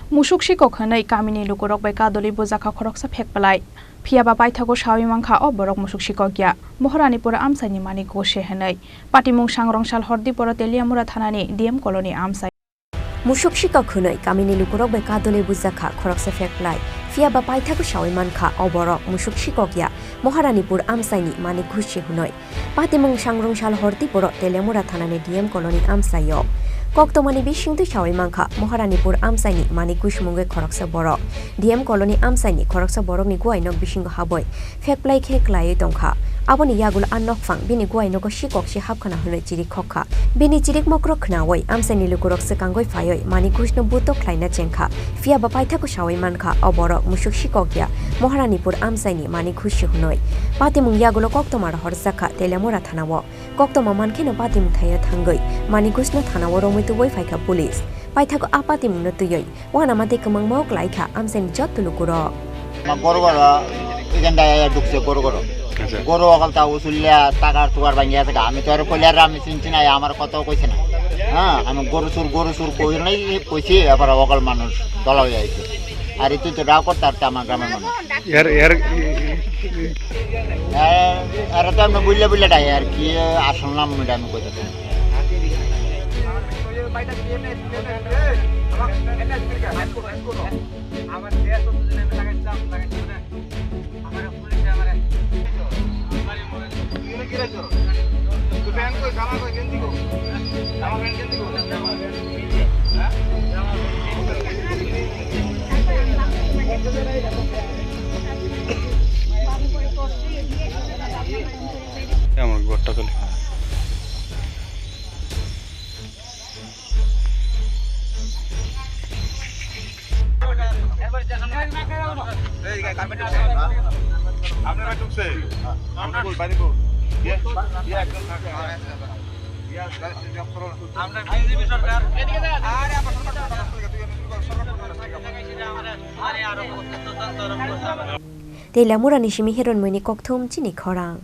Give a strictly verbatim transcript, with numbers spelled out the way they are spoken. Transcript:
Musuk sikok hwnwi kamini lukurok bai kadulwi bujakha khoroksa phek phlai. Phiyaba paithago sawi mankha o borok musuk sikok ya. Moharanipur amchaini Manik Ghosh se hwnwi. Patimung sangrong sal hordi poro Teliamura thanani D M colony amchai. Musuk sikok hwnwi kamini lukurok bai kadulwi bujakha khoroksa phek phlai. Phiyaba paithago sawi mankha o borok musuk sikok ya. Moharanipur amchaini Manik Ghosh se hwnwi. Patimung sangrong sal horti borok Teliamura thanani D M colony amchaio. Koktwmani bisingtwi sawi mankha, Moharanipur amchaini Manik Ghosh mungwi khoroksa borok. D M colony amchaini khoroksa borokni guainok bisingo habwi phek phlai khe klaiwi tongkha. Aboni yagulo a nokphang bini guainogo sikok se hapkhana hwnwi chirik khokha. Bini chirik mokrok khnaui amchaini lukurok swkangwi phaiwi Manik Ghoshno buto khlaina chengkha. Phiyaba paithago sawi mankha, o borok musuk sikok ya, Moharanipur amchaini Manik Ghosh se hwnwi. Patimung yagulo koktwma rohorjakha Teliamura thanao. Koktwma mankheno patimung thaiya thangwi Manik Ghoshno thanao romwi tubui phaikha police. Paithago a patimungno twiwi uanama tei kwmangmao klaikha amchaini jotto lukurok. Ma goro goro, igan daya ya dukse goro goro. Acha. Goro okol ta usulia takar tukar bangya saka. Ami to aro koilar ram isin china ya amar koto koise na. Ha, ami goro sur, goro sur koi nai koise, apara okol manush dola ya itu. Ari tu to da kor tar tama gama manush. Yar, yar, Eh, aro to amno bulle bulle daya ar ki, asal nam muda nu koi ta. Kemun gotto kali. Tei Lamurani simi Heron Muni kokthum chini khorang.